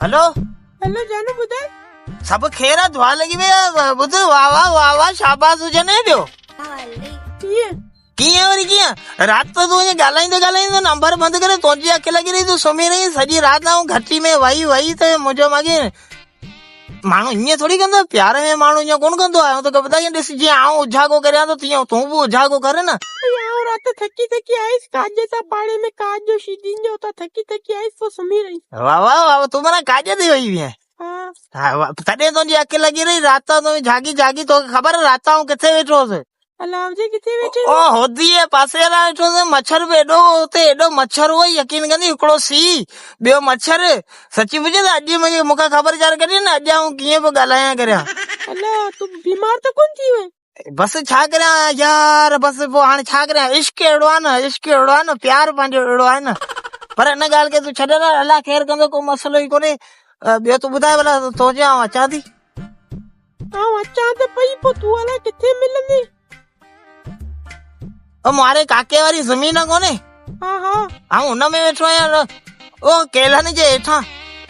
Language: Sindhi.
هلو هلو جانو ٻڌاء. سڀ خير آ دعا لڳي وئي آ ٻڌ واھ واھ واھ واھ شاباس هجن ٻيو. ڪيئن؟ ڪيئن وري ڪيئن رات ته تون ائين ڳالهائيندي ڳالهائيندي نمبر بند ڪري تنهنجي اک لڳي رهي تون سمهي رهي سڄي رات آئون گهٽي ۾ وهي وهي ته منهنجو ماڳهين ماڻهو ائين ٿوري ڪندو آهي پيار ۾ ماڻهو ائين ڪونه ڪندو آهي آئون توکي ٻڌايان ڏس جيئن آئون اجاڳو ڪريان ٿو تيئن تون به اجاڳو ڪر نه. آئون رات ٿڪي ٿڪي آيس ڪاڄ سان پاڙي ۾ ڪاڄ جو شيدين جو اتان ٿڪي ٿڪي آيس پوء سمهي رهيس. واهه واهه واهه تون معنيٰ ڪاڄ تي وئي هئين. ها. ها تڏهن تنهنجي اک لڳي رهي رات تون جاڳي جاڳي توکي خبر رات آئون ڪٿي ويٺو هوس. الاء جي ڪٿي ويٺي او هودي جي پاسي وارا ويٺو هوس مڇر به ايڏو هو اتي ايڏو مڇر هو يقين ڪندي هڪڙو سي ٻيو مڇر سچي پڇين ته اڄ مونکي مونکي خبر چار ڪڍي نه اڄ آئون ڪيئن پيو ڳالهايان ڪريان. الا تون بيمار ته ڪونه ٿي وئين. بس ڇا ڪريان يار بس پوء هاڻي ڇا ڪريان عشق اهڙو آهي نه عشق اهڙو آهي نه پيار پنهنجو اهڙو آهي نه پر ان ڳالهه کي تون ڇڏ نه الله خير ڪندو ڪو مسئلو ئي ڪونهي ٻيو تون ٻڌاء ڀلا تو چيو آئون اچان ٿي. آئون اچان ته پئي پوء تون الائي ڪٿي ملندين. او ماري ڪاڪي واري زمين ڪونهي؟ ها ها. آئون ان ۾ ويٺو آهيان او ڪيلن جي هيٺان.